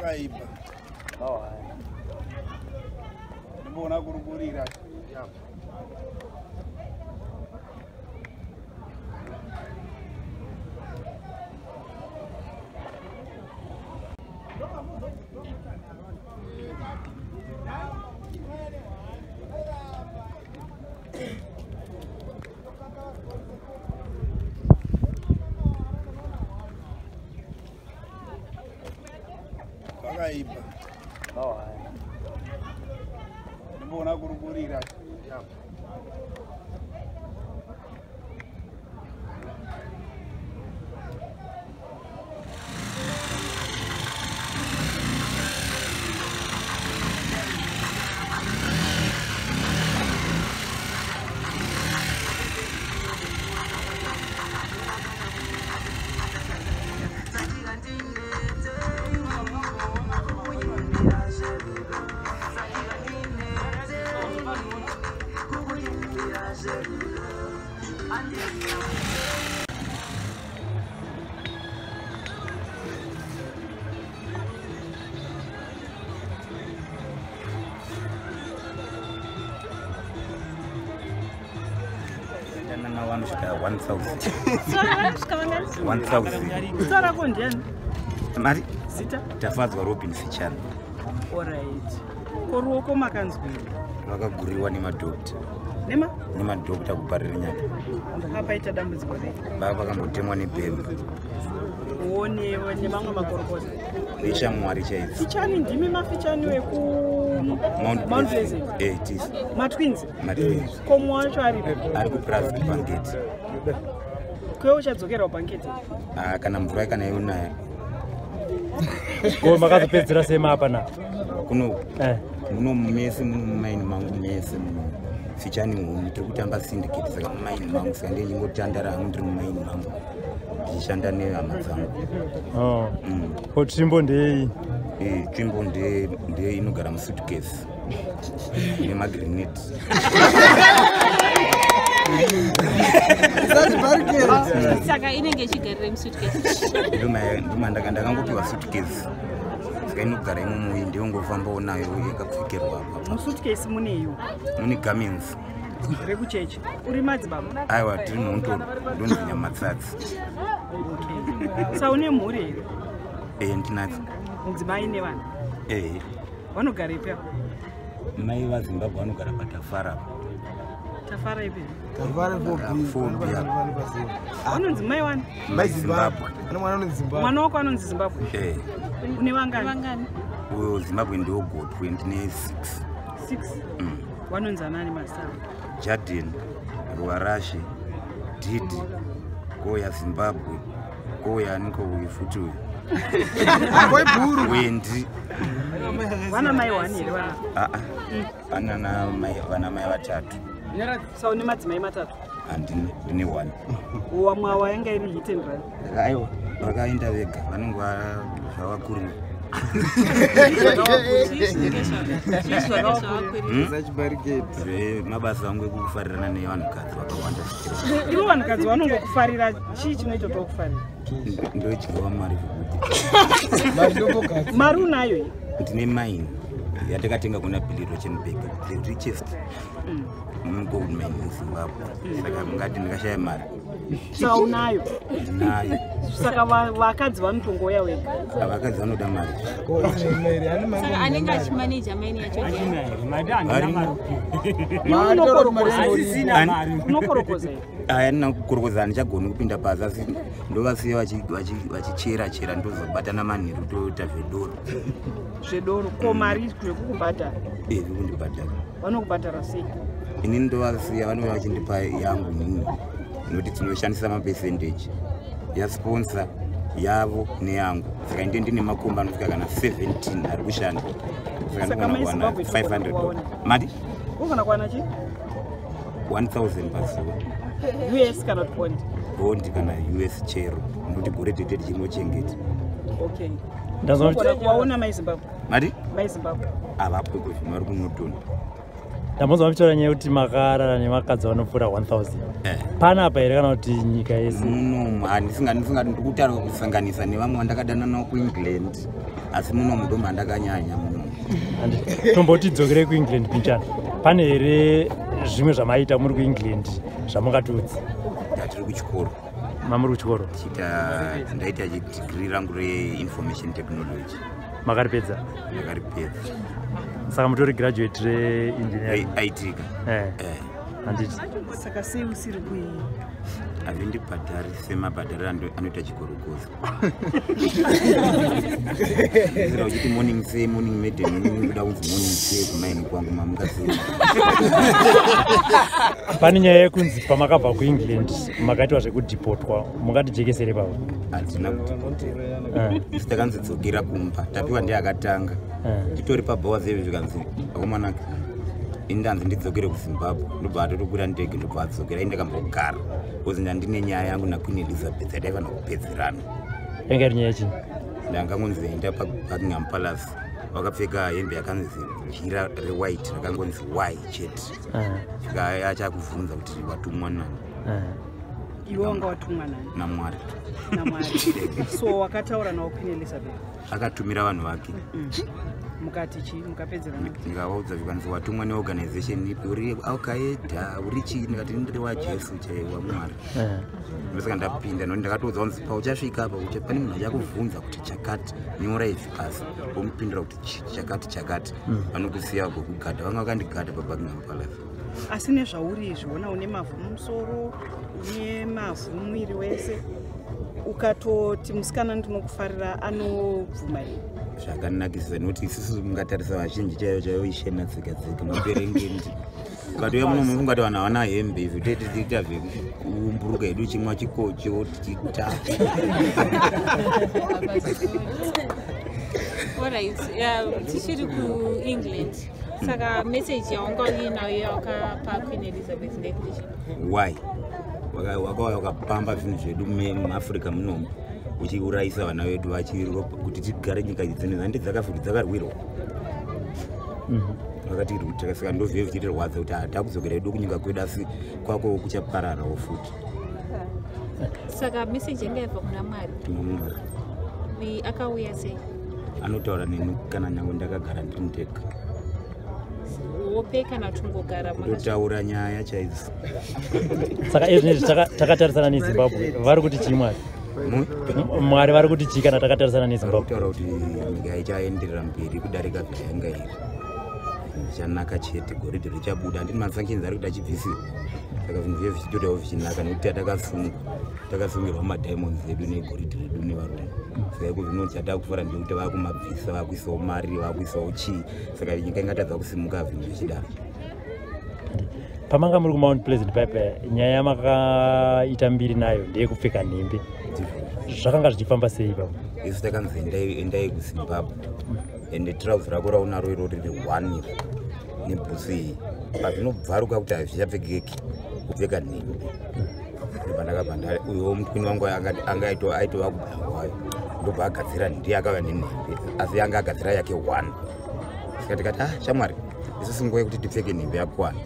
Pakaipa. Ndimboona kurukurira. Pakaipa. Ndimboona kurukurira. Nana vanosvika 1000. 1000. Zita rako ndiani? Mari? Zita? Tafadzwa Robin Fichana. Alright. Ko ruoko makanzwei? Vakaguriwa nemadhokta. Nema? Nemadhokta kuParirenyatwa. Paita dambudziko rei? Baba vakambotemwa nebhemba. One nemamwe makorokoza. Neshamwari chaidzo. Fichani ndimi mafichani weku Mount Pleasant. Eh, tisi. Matwins. Matwins. Ko mumwe wacho aripo? Ari kupurazi kubhanketi. Kwewe uchadzokera kubhanketi? Ah, kana mvura kana yonaya. Ko makazopedzera sei mapa na? Kuno muno mese muno mumaini mangu mese muno. Fichani huni tiri kutamba syndicate saka mumaini mangu saka ndiye ndingotandara hangu ndiri mumaini mangu ndichishanda nehama dzangu. Oh. Ko tsvimbo ndei? Eh, tsvimbo ndeye inogara musuitcase nemagrenade. Saka inenge ichigarira musuitcase. Ndoma ndakangopiwa suitcase saka inogara imomo ndiyongofambawo nayo yakapfekerwa apa. Musuitcase muneiwo? Mune garments. Rekuchechi. Uri madzibaba? Aiwa, tiri mhondoro, ndonzi Nyamatsatsi. Okay. Sa une mhuri here? Eh, ndinadzo. Mudzimai nevana? Eh. Vanogara ipi apo? Mai vaZimbabwe vanogara paTafara apa. Tafara ipi? Tafara 4B. Vanonzi mai wani? Mai Zimbabwe. Mwana wako anonzi Zimbabwe? Eh. Une vangani? Uyo Zimbabwe ndiwo gotwe, ndine 6. 6? Vanonzi anani mazita avo? Jaden, Ruwarashe, Didi, Koya Zimbabwe, Koya aniko uyu futi uyu. Wendi. Vana mai wani here vana? Aa, vana mai vana mai vatatu. Sa une madzimai matatu? Handina, ndine 1. Wamwe awa yanga iri hit and run. Aiwa, vakaenda vega, vanenge zvavakurira. Mabasa angu ekufarirana nevanhukadzi vakawanda. Ivo vanhukadzi vanongokufarira, chii chinoita kuti vakufarira? Ndodyiwa mari zvekuti. Mari unayo here? Ndine mine yatakatenga kuna Billy Rochenberg, the richest gold mine in Zimbabwe. Saka mungati ndingashaya mari? Saka unayo? Ndinayo. Saka vakadzi vanotongouya wega? Vakadzi vanoda mari. Saka anenge achimaneja maini yacho ndiani? Unokorokoza here? Aya, ndina kukorokoza, handichagoni kupinda pasi, asi ndovasiya vachichera chera, ndozobatana manheru toita zvedoro. Zvedoro. Ko mari zvekukubhadhara? Eh, zvekundibhadhara. Vanokubhadhara sei? Inini ndovasiya vanouya vachindipa yangu inini, nokuti tinoshandisa mapesendeji yasponsor yavo neyangu. Saka inde ndine makomba anosvika kana 17 ari kushanda. Saka Saka ndogona mai kuwana Zimbabwe 500 kuwaona. Mati? Unogona kuwana chii? 1000 pazuva. US kana kuti bond? Bond kana US chero, nokuti gore tete tichingochengeta. Okay. Ndazwa Unogona kuwaona mai Zimbabwe? Mati? Mai Zimbabwe. Havapo iko zvino, vari kuNorton. Ndambonzwa muchitaura nyaya yekuti makarara nemakadzi vanopfuura 1000. Panapa here kana kuti nyika yese? Munomu handisingandisingati ndikutaura kusanganisa nevamwe vandakadana navo kuEngland, asi munomu ndo mandakanyanya munomu. Tomboti dzokere kuEngland pichana. Pane here zvimwe zvamaita muri kuEngland zvamungatiudza? Ndatiri kuchikoro. Mamuri kuchikoro? Chiita ndaita degree rangu reinformation technology. Makaripedza? Ndakaripedza. Saka mutori graduate reengineering? IT ka. Handiti. Saka sei usiri kui Hazvindibhadhari semabhadhariro anoita chikorokoza. Zira uchiti morning say, morning maiden, morning kuda kunzi morning say kumaini kwangu mamungasei. Pane nyaya yekunzi pamakabva kuEngland makaitwa zvekudhipotwa, mungatijekesere pavo? Hatina kudhipotwa. Isu takanzi dzokera kumba, Tapiwa ndiye akatanga. Titori pabhawa zeve zvikanzi akomanaka ini ndanzi ndidzokere kuZimbabwe, ndobva atotokwira ndege ndobva adzokera. Ini ndakambogara because ndandine nyaya yangu naQueen Elizabeth yataifanira kupedzerana. Yanga iri nyaya yechii? Ndangangonzi enda paBuckingham Palace wakapfeka hembe yakanzi jira rewhite rakangonzi y chete. Svika achakubvunza kuti watumwa nani. Iwe wanga watumwa nani? NaMwari. NaMwari. So wakataura nawo Queen Elizabeth? Akatumira vanhu vake. Mukati chii? Mukapedzerana? Ndikavaudza zvikanzi watumwa neorganization ipi, uri Alqaeda, uri chii? Ndikati ndiri waJesu chaiwo, waMwari. Ndosaka ndapinda nokuti ndakatoudza kunzi pauchasvika apa pane munhu achakubvunza kuti chakati, nyora izvi pasi, womupindura kuti chakati chakati. Vanokusiya vagokugadha. Vanga vakandigadha paBuckingham Palace. Asi nezvauri izvi, ona une mavhu mumusoro, une mavhu muviri wese, ukatoti musikana ndinokufarira, anobvuma here? Zvakanakisisa nekuti isusu mungatarisa vazhinji chaivo chaivo ishena dzega dzega, maperengendi. Ukatouya muno mungati vanhu havana hembe, izvo tete tiita zvekuumburuka hedu chimwa chikocho tichita. Alright, tichiri kuEngland. Saka message yawanga uinayo yawakapa Queen Elizabeth ndeyekuti chii? Why wakauya wakapamba zvinhu zvedu muAfrica munomu, uchiurayisa vana vedu kuti tigare nyika idzi handi dzakafuti dzakarwirwa vakati. Saka ndozvive zvichitirwadza kuti hatakudzokera hedu kunyika kwedu, asi kwako kuchapararawo futi. Saka message yanga yabva kuna Mwari? Kuna Mwari. Akauya sei? Anotaura neni kana nyange ndakagara ndiri ndega. Hope kana tungogara? Kutotaura nyaya chaidzo. Saka izvinezvi takatarisana neZimbabwe, vari kuti chii Mwari? Mwari vari kuti chii kana takatarisana neZimbabwe? Kutaura kuti nyika ichaenderera mberi kudarika zvayanga iri, zvichanaka chete, goridhe richabuda. Handiti masanctions ari kuti achibvisiwa? Saka zvinhu zviye zvichitotawo zvichinaka nekuti atakasungwa, takasungirwa madiamonds edu negoridhe redu nevarungu. Saka iko zvino chatakufara ndekuti vakumabvisa, vakuisawo mari, vakuisawo chii. Saka nyika ingatadza kusimuka zvinhu zvichidaro? Pamanga muri kuMount Pleasant pipe, nyaya yamakaita mbiri nayo ndeyekupfeka nhembe. Zvakanga zvichifamba sei ipapo? Isu takanzi endai kuZimbabwe, ende trouser rako raunaro iro riri one iri nebhutsu iyi, pazvinobvaruka kuti hazvichapfekeki, kupfeka nhembe. Ndobva uyo mutwini wangu anga aitova kuBulawayo, ndobva agadzira, ndiye akauya nenhembe, asi anga agadzira yake one. Saka tikati, ah shamwari, isusu nguva yekuti tipfeke nhembe yakwana,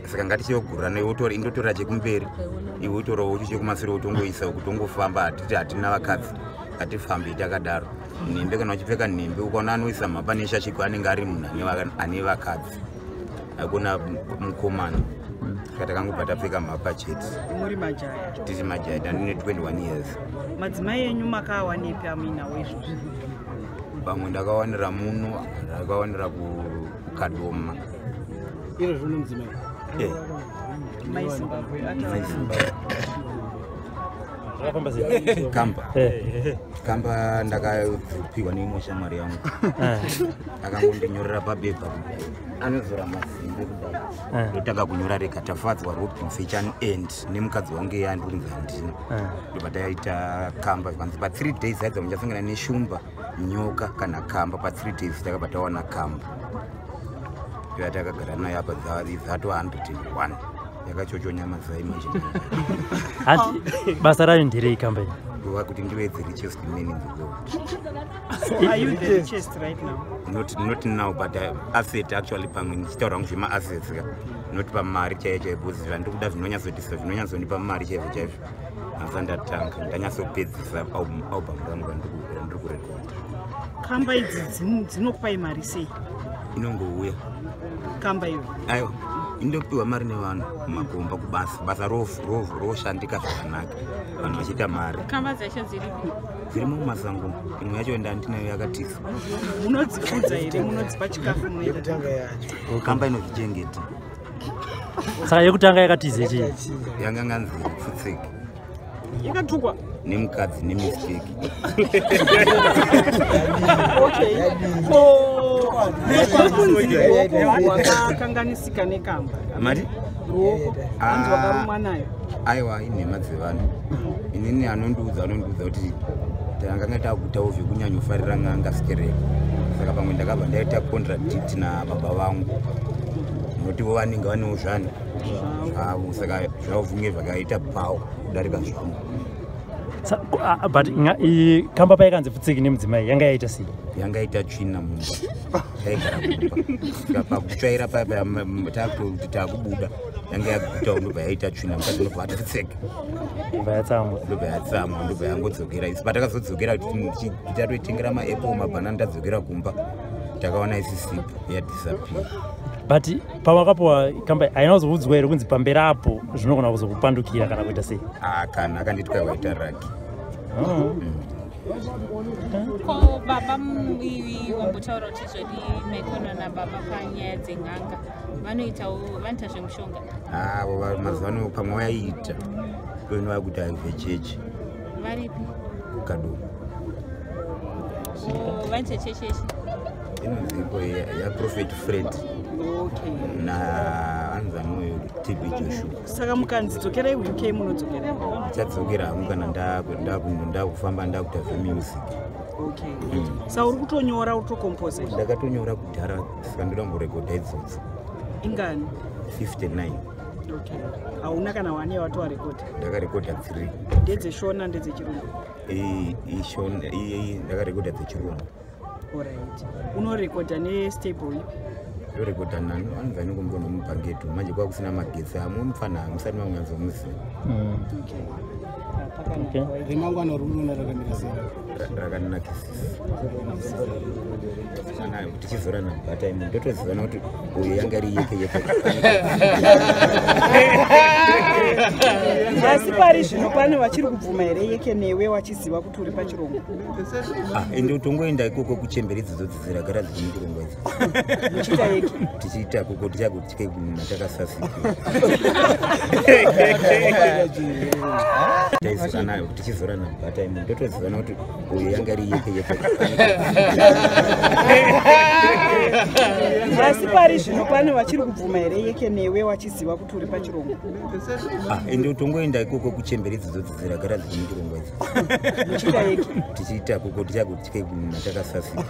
saka ngatichiyogurana, iwe indotora chekumberi, iwe utorawo chekumasure, utongoisa kutongofamba. Hatiti hatina vakadzi, ngatifambe takadaro. Nhembe, kana uchipfeka nhembe, ukaona anoisa mhapa neshashiko, anenge ari munhu ane vakadzi, hakuna mukomana. Saka takangobva tapfeka mhapa chete. Muri majaya? Tiri majaya, ndandine 21 years. Madzimai enyu makawanepi amuinawo izvozvi? Vamwe ndakawanira muno, ndakawanira kuKadoma. Iro zvino mudzimai? Mai Zimbabwe. Mai Zimbabwe. Zvakafamba sei? Kamba, kamba ndakapiwa neimwe shamwari yangu. Akangondinyorera pabepa kudai, anozora mazimbe kudai. Ndotanga kunyora rega Tafadzwa Robin Sechano and nemukadzi wangu iye andikunzi handina. Ndobva taita kamba, zvikanzi pa3 days aidza muchasangana neshumba, nyoka kana kamba. Pa3 days takabva tawana kamba toya, takagara nayo apa dzato 101, yakachochonya mazai manje. Hanti basa rayo nderei kamba iyi? Kuva kuti ndive the richest man in the world. So are you the richest right now? Not now, but asset actually, pamwe ndichitaura hangu zvemaassets ka, not pamari chaiyo chaiyo, because zvandiri kuda zvinonyatsotisa, zvinonyatsondipa mari chaizvo chaizvo hasa ndatanga ndanyatsopedzisa album rangu randiri kurekodha. Kamba idzi dzinokupai mari sei? Inongouya. Kamba iyo? Aiwa, indopiwa mari nevanhu mumakomba kubasa. Basa roshandika zvakanaka, vanhu vachiita mari. Kamba dzacho dziripi? Dzirimo mumasango. Imwe yacho ndandinayo yakatisa. Munodzifudza here? Munodzipa chikafu? Munoita? Kamba inozvichengeta. Saka yekutanga yakatize chii? Yanga nganzi pfutseki. Yakatukwa? Nemukadzi nemistake. Okay, ko kunzi ruoko rwakakanganisika nekamba? Mari? Ruoko hanzi Ah. wakarumwa nayo. Aiwa, inhema dzevanhu. Inini anondiudza kuti tanganga takutawo zvekunyanyofarira n'anga sikereko, saka pamwe ndakabva ndaita contradict nababa vangu, notivo vanenge vanewo zvani zvavo, saka zvavo zvinge zvakaita pawo kudarika zvangu. But kamba paikanzi pfutseki nemudzimai, yanga yaita sei? Yanga ita tsvina mumba, taigara kumba, saka pakutsvaira paya takutoti takubuda, yanga yagutawo, ndobva yaita tsvina. Mukadzi ndobva ati pfutseki. Bva yatsamwa. Ndobva yatsamwa, ndobva yangodzokera. Isi patakazodzokera kuti tatoitengera maapple, mabhanana, tadzokera kumba takaona isisipo, yadisappear. But pawakapiwa kamba, haina kuzoudzwa here kunzi pamberi apo zvinogona kuzokupandukira kana kuita sei? Ah, kana akanditi kwaita raki. Oh. Ko baba ivi wambotaura kuti zvodi maikona nababa panyaya dzen'anga, vanoitawo, vanoita zvemushonga? Avo mazuva ano pamwe vaiita, ino vakuti avechechi. Varipi? Kukadoma. O, vanoita chechechi? Inonzipo yaProphet Fred. Okay. Na anzi anoyo TB Joshua. Saka mukanzi dzokerai UK, munodzokera? Ndichadzokera hangu kana ndakufamba, ndakuita zvemusic. Okay, saka uri kutonyora, uri kutokomposa? Ndakatonyora kudhara, saka ndoda kumborekodha idzodzo. Ingani? 59. Okay, hauna kana one yawatowarekodha? Ndakarekodha 3. Ndedzeshona, ndedzechirungu? Ndakarekodha dzechirungu. Alright, unorekodha nestable ipi? Ndorekodha nani, anonzi anongombo nomubhangeto, manje kwakusina magetsi, amwe mufana musati mamwanzomuziva. Okay. Okay. Remangwana ruriona rakamira sei? Rakanakisisa. Ana tichizorana bhata imi, ndotozivana kuti uyu yanga iri yeke yeke. Asi pari zvino pane vachiri kubvuma here yeke newe wachiziva kuti uri pachirongwa? Ah, ende tongoenda ikoko kuchembere idzodzo dziragara dziri muchirongwa idzo. Muchiita yeke? Tichiita koko tichagotike kununa takasasika. Taizorana, tichizorana bhata imi, ndotozivana kuti uyu yanga iri yeke yeke. Asi pari zvino pane vachiri kubvuma here yeke newe wachiziva kuti uri pachirongwa? Ah, ende tongoenda ikoko kuchembere idzodzo dziragara dziri muchirongwa idzo. Muchiita yeke? Tichiita koko tichagotike kununa takasasika.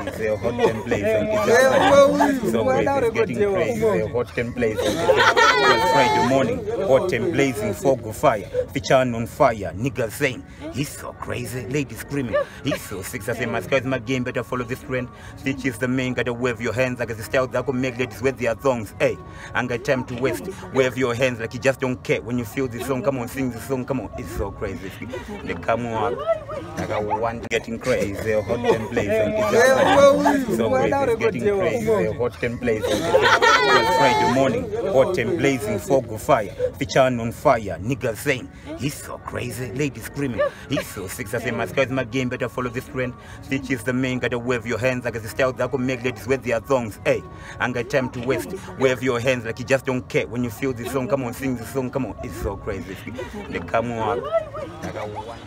It's a hot and blazing. It's so crazy, it's getting crazy. It's a hot and blazing. It's Friday morning, hot and blazing, fog of fire, feature on fire. Niggas saying he's so crazy, ladies screaming, he's so sick. I say my sky is my game, better follow this trend. Stitch is the main, gotta wave your hands like it's a style that could make ladies wet their thongs. Hey, I ain't got time to waste. Wave your hands like you just don't care. When you feel this song, come on, sing the song, come on. It's so crazy. They come on, like I want getting crazy, hot and blazing. It's so crazy, it's getting crazy, hot and blazing. It's Friday morning, hot and blazing, fog of fire, feature on fire. Niggas saying he's so crazy, ladies screaming, he's so sick. I say my sky is my game, better follow this trend. Stitch is the main, gotta wave your hands like it's a style that could make ladies wet their thongs. Hey, I ain't got time to waste. Wave your hands like you just don't care. When you feel this song, come on, sing the song, come on. It's so crazy. They come on, like I want.